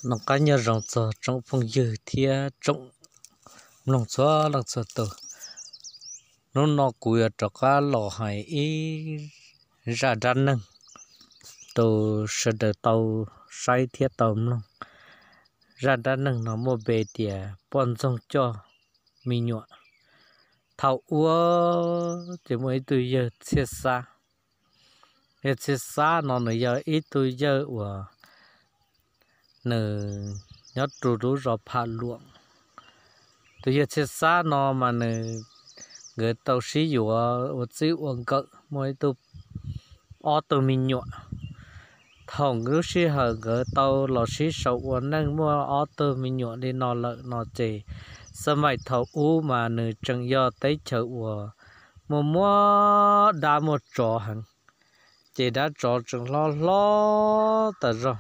Noj qab nyob zoo txog tsoom phooj ywg thiab tsoom mloog txhua leej txhua tus. Hnub no kuv yuav rov qab los hais ib zaj dab neeg rau sawv daws tau saib thiab tau mloog. Zaj dab neeg no muaj npe tias poj ntxoog coj me nyuam. Thaum ub ces muaj ib tug yawg Txhiaj Xab. Yawg Txhiaj Xab no nws yog ib tug yawg uas nws nyob rau lub zos Pham Luam. Tus yawg Txhiaj Xab no mas nws, nkawd tau sib yuav ua txij ua nkawm muaj ib tug, ob tug me nyuam. Thaum lub sij hawm nkawd tau los sib sau ua neej muaj ob tug me nyuam li no lawm no ces, xab maim thaum ub mas nws tseem yog teb chaws uas muaj muaj dab muaj tsov heev, ces dab tsov tseem hlob hlob tas zog.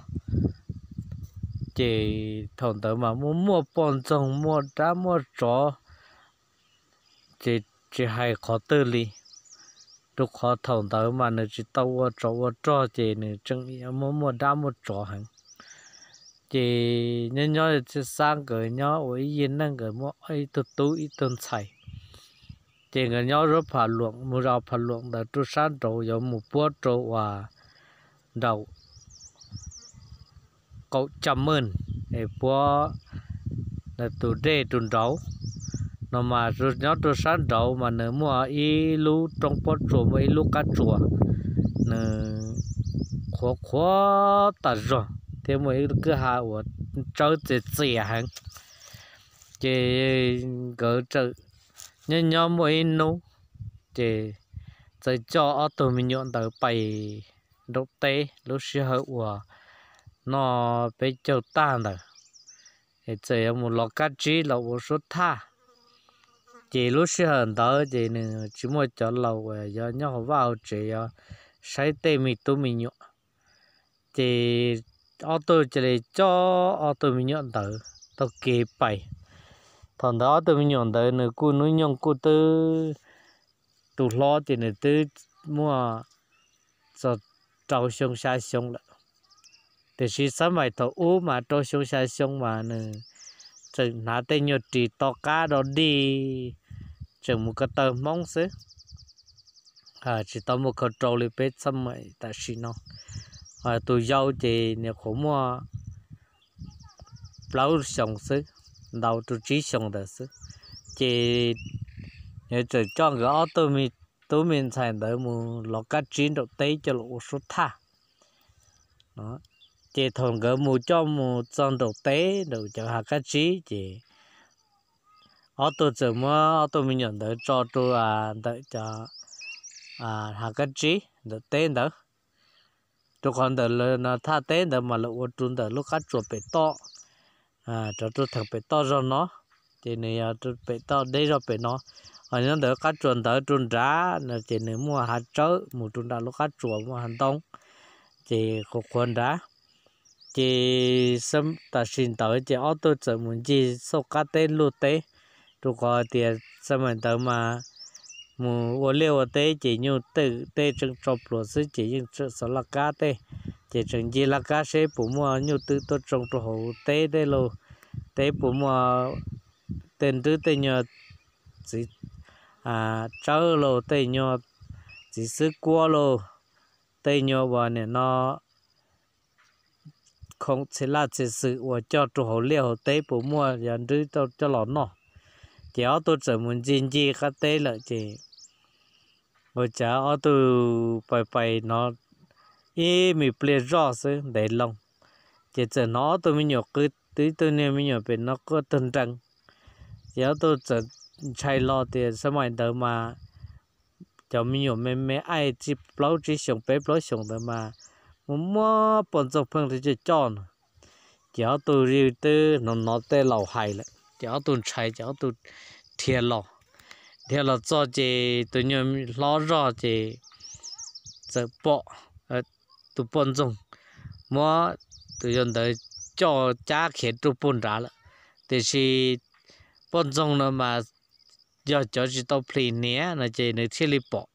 Ces thaum ntawd mas muaj muaj poj ntxoog muaj dab muaj tsov, ces tsis hais qhov twg li, rau qhov thaum ntawd mas nws tsis tau ua tsov ua rog ces nws tseem muaj muaj dab muaj tsov heev. Ces nyob nyob Txhiaj Xab nkawd nyob ua ib yig neej nkawd muaj ib tug tub ib tug ntxhais. Ces nkawd nyob zov Pham Luam, mus zov Pham Luam ntawd rau sab nraud yuav mus puab rau uas nraum qaum caj meej es puab tus dej rau nraud no mas nyob rau sab nraud mas nws muaj ib lub roob pob tsuas muaj ib lub qab tsuas, nws qhuav qhuav tas zog thiab muaj ib kwj ha uas tsawb txias txias heev. Ces nkawd txawm nyob nyob muaj ib hnub, ces txawm coj ob tug me nyuam ntawd pais nraum teb lub sij hawm uas noj peb caug tag ntawd, es txawm yuav mus lov kab tsib los ua suab thaj. Ces lub sij hawm ntawd ces nws tsis muaj cov laus uas yuav nyob hauv vaj hauv tsev yuav saib tej me tub me nyuam. Ces ob tug cia li coj ob tug me nyuam ntawd taug kev pais. Thaum ntawd ob tug me nyuam ntawd nws kuj hnub nyoog kuj twb, tus hlob ces nws twb muaj txog rau xyoo xya xyoo lawm. Tiam sis xab maim thaum ub mas rau xyoo xya xyoo mas nws tseem hnav tej nyuag ris to qab do dig, tseem mus ko taw Hmoob xwb, tsis tau muaj khau rau li peb xab maim tam sim no. Tus yau ces nyuam qhuav muaj plaub xyoos xwb, ntau rau tsib xyoos ntawd xwb. Ces nws txawm coj nkawd ob tug me tub me ntxhais ntawd mus lov kab tsib nraum teb coj los ua suab thaj. Ces thaum nkawd mus coj mus txog nraum teb nraum cov hav kab tsib ces ob tug txawm muab ob tug me nyuam ntawd tso rau ntawm cov hav kab tsib ntawm teb ntawd. Rau qhov ntawm lawv no thaj teb ntawd mas lawv ua rau ntawm lub qab tsuas pem toj, rov rau theem pem toj zog no, ces nws yog pem toj deb zog pem no. Ho nyob ntawm qab tsuas ntawd rau nrad no ces nws muaj hav tsawb mus rau nram lub qab tsuas muaj hav ntoo, ces qhuav qhuav nrad. Ces tam sim ntawd ces ob tug txawm mus ncig xauj qab teb luj teb, rau qhov tias xab maim ntawd mas mus ua liaj ua teb ces nyuj twm tej tseem tso pluas xwb ces yeej tseem xov laj kab tej, ces tseem ncig laj kab seb puas muaj nyuj twm tuaj tsoo rau hauv teb tej lauj, teb puas muaj tej nrwb tej nyuag txiv tsawb lauj, tej nyuag txiv xwb kuab lauj, tej nyuag uas nim no khoom txhia laj txhia xwm uas coj rau hauv liaj hauv teb puas muaj yog nrwb coj los noj. Ces ob tug txawm mus ncig ncig qab teb lawm ces ua cas ob tug pais pais hnov ib me pliag zoj xwb ntev loo, ces txawm hnov ob tug me nyuam qw, ib tug niag me nyuam pem no quaj tag nrees. Ces ob tug txawm ntshai los tias xab maim ntawd mas cov me nyuam me me aij plaub tsib xyoos peb plaub xyoos ntawd mas muaj muaj poj ntxoog pheej coj coj no. Ces ob tug twb hnov hnov tej laus hais lawm ces ob tug ntshai ces ob tug dhia los, dhia los txog ces tus nyuag hlob zog ces txawm pom tus poj ntxoog muab tus yau ntawd coj cab khiav rau puag nrad lawm. Tiam sis poj ntxoog no mas yog cov tsis tau plhis hniav no ces nws thiaj li pom,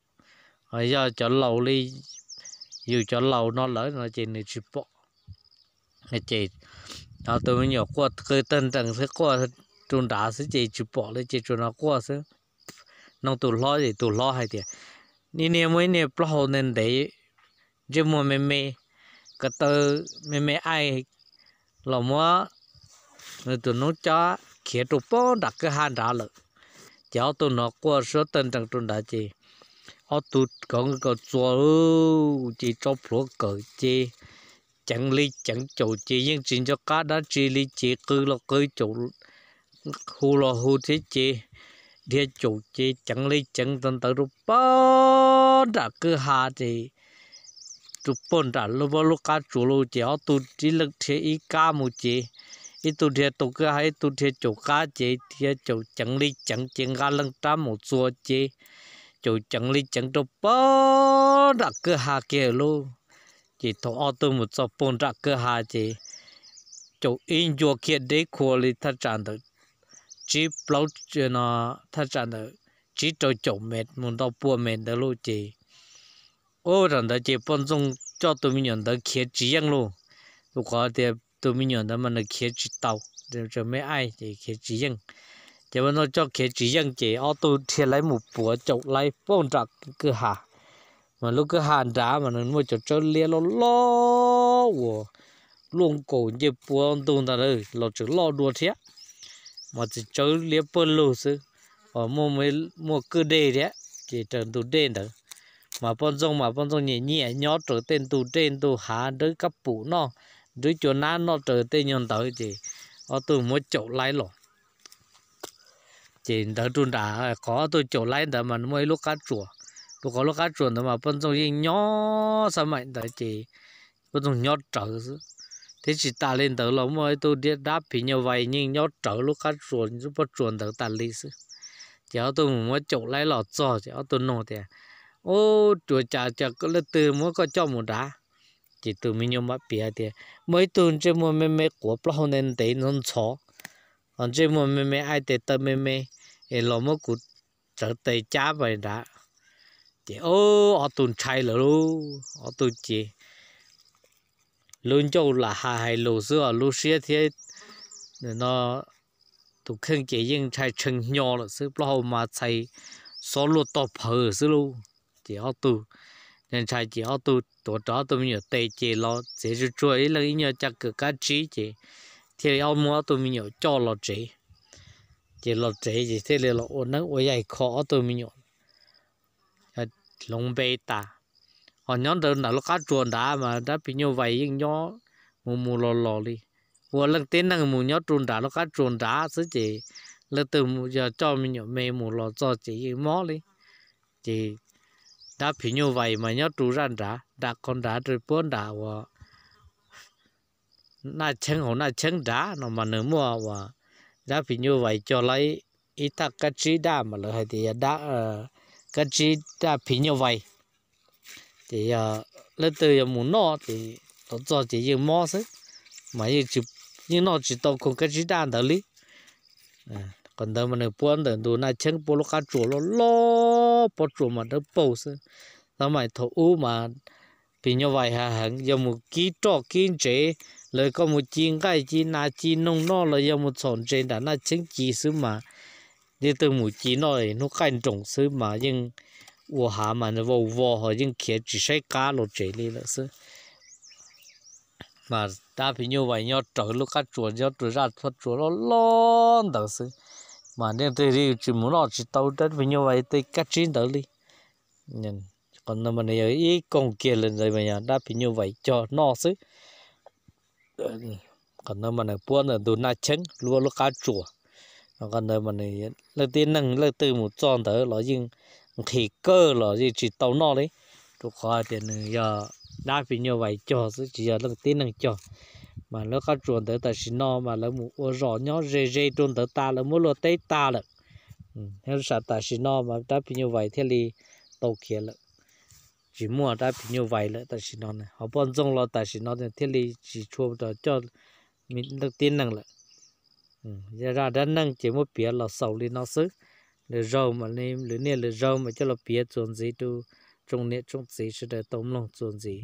yog cov laus li yus cov laus no lawm no ces nws tsis pom. Ces Tus me nyuam quaj qw tawg nrees xwb, quaj rau nrad xwb ces tsis pom li ces tsuas hnov quaj xwb. Nug tus hlob ces tus hlob hais tias, ib niag muaj ib niag plaub hau ntev ntev, ntsej muag me me, ko taw me me aij, los muab nws tus noob cob khiav rau pem nram kwj ha nrad lawm. Ces ob tug hnov quaj suab tawg nrees rau nrad ces ob tug kov nqi kov txuas ces tso plhuav kawm ces ceev li ceev, caum ces yeej tsis nco qab dab tsi li ces qw los qw, caum hu los hu thiab ces dhia caum ces ceev li ceev tau ntawd rau pem nram kwj ha ces rau pem nram lub, lub qab tsuas lawm ces ob tug ib leeg dhia ib kab mus ces ib tug dhia taug kwj ha ib tug dhia caum qab ces dhia caum ceev li ceev ces nqa leej rab mus txuas ces caum ceev li ceev rau pem nram kwj ha kiag lawm. Ces thaum ob tug mus txog pem nram kwj ha ces caum ib ncua kiag deb khua li thaj tsam ntawm tsib plaub, thaj tsam ntawm tsib rau caum mev mus ntau pua mev ntawd lawm ces ua thaum ntawd ces poj ntxoog coj tus me nyuam ntawd khiav tsis yeej lawm. Rau qhov tias tus me nyuam ntawd mas nws khiav tsis tau, me aij ces khiav tsis yeej. Ces poj ntxoog coj khiav tsis yeej ces ob tug dhia laib mus puav caum laib pem nram kwj ha. Mas lub kwj ha nrad mas nws muaj cov tsawb liab loj loj uas luaj nkaus ncej puab ntuj ntag, los tseem loj dua thiab. Mas txiv tsawb liab pawg lug xwb, muaj kwj dej thiab ces raws ntug dej ntawd. Mas poj ntxoog mas poj ntxoog nyiam nyiam nyob raws tej ntug dej ntug hav nrwb kab pum noj, nrwb cua nab noj raws tej nyuag ntawd ces ob tug muab caum laib los. Ces ntawd rau nram qhov ob tug caum laib ntawd mas muaj ib lub qab tsuas. Rau qhov lub qab tsuas ntawd mas poj ntxoog yeej nyob xab maim ntawd ces poj ntxoog nyob rawv xwb. Thiab tsis tas li ntawd los muaj ib tug dab phim nyuj vais yeej nyob rawv lub qab tsuas, lub pob tsuas ntawd tas li xwb. Ces ob tug mus muab caum laib los txog ces ob tug nug tias, ub, ua cas cas leej twg muab koj coj mus nrad? Ces tus me nyuam mam piav tias, muaj ib tug ntsej muag me me quav plaub hau ntev ntev ntxhov ntxhov, ntsej muag me me aij tes taw me me, es los muab kuv tsawv tes cab pais nrad. Ces ob tug ntshai lawm lauj, ob tug ces lub ncauj lam hais hais lus xwb os, lub siab thiab no tus kheej ces yeej ntshai tshee hnyo lawm xwb, plaub hau mas txhais xob luaj tog phawv xwb lauj. Ces ob tug ntshai ces ob tug tuav rawv ob tug me nyuam tes ces los txiav tsuag tsuag ib leeg ib nyuag caj kawm kab tsib ces thiaj li ob muab ob tug me nyuam coj los tsev. Ces los tsev ces thiaj li los ua neeb ua yaig kho ob tug me nyuam hloov npe tas. Ho nyob ntawd nram lub qab tsuas nrad mas dab phim nyuj vais yeej nyob mus mus los los li. Ua leej tib neeg mus nyob rau nram lub qab tsuas nrad xwb ces leej twg yog coj me nyuam me mus los txog ces yeej mob li. Ces dab phim nyuj vais mas nyob rau zaj nrad, nram qhov nrad rau puab nram uas Naj Cheeb hauv Naj Cheeb nrad no mas nws muaj uas dab phim nyuj vais cog lawm ib thaj kab tsib daj mas lawv hais tias yog kab tsib daj phim nyuj vais. Ces yog leej twg yog mus noj ces los txog ces yeej mob xwb, mas yeej noj tsis tau khoom kab tsib daj ntawd li. Qhov ntawd mas nws puab ntawm ntug Naj Cheeb puab lub qab tsuas loj loj, pob tsuas mas dawb paug xwb. Tab mas thaum ub mas phim nyuj vais hav heev, yog mus kib roj kib ntsev, lawv koj mus ci nqaij ci nas ci noog noj los yog mus txhom ntses nram Naj Cheeb ci xwb mas leej twg mus ci noj hnub qaij nroos xwb mas yeej ua hav mas vau vo ho yeej khiav tsis saib qab los tsev li lawm xwb. Mas dab phim nyuj vais nyob rawv lub qab tsuas nyob rau zaj pob tsuas loj loj ntawd xwb, mas leej twg li tsis mus noj tsis tau dab phim nyuj vais tej kab tsib ntawd li. Qhov no mas nws yog ib koog kiag li ntawd mas yog dab phim nyuj vais cog noj xwb. Qhov ntawd mas nws puab ntawm ntug Naj Cheeb lub lub qab tsuas. Qhov ntawd mas leej tib neeg leej twg mus txog ntawd los yeej nqhis kawg los yeej tsis tau noj li, rau qhov hais tias nws yog dab phim nyuj vais cog xwb tsis yog leej tib neeg cog. Mas lub qab tsuas ntawd tam sim no mas lawv mus ua zos nyob ze ze rau ntawd tas, lawv muab luag teb tas lawm. Thiab tam sim no mas dab phim nyuj vais thiaj li tau khiav lawm, tsis muaj dab phim nyuj vais lawm tam sim no. Ho poj ntxoog los tam sim no thiaj li tsis tshua rov coj leej tib neeg lawm. Zaj dab neeg ces muab piav los xaus li no xwb. Lwm zaug mas lwm niaj lwm zaug mas coj los piav txuas ntxiv rau tsoom niam tsoom txiv sawv daws tau mloog txuas ntxiv.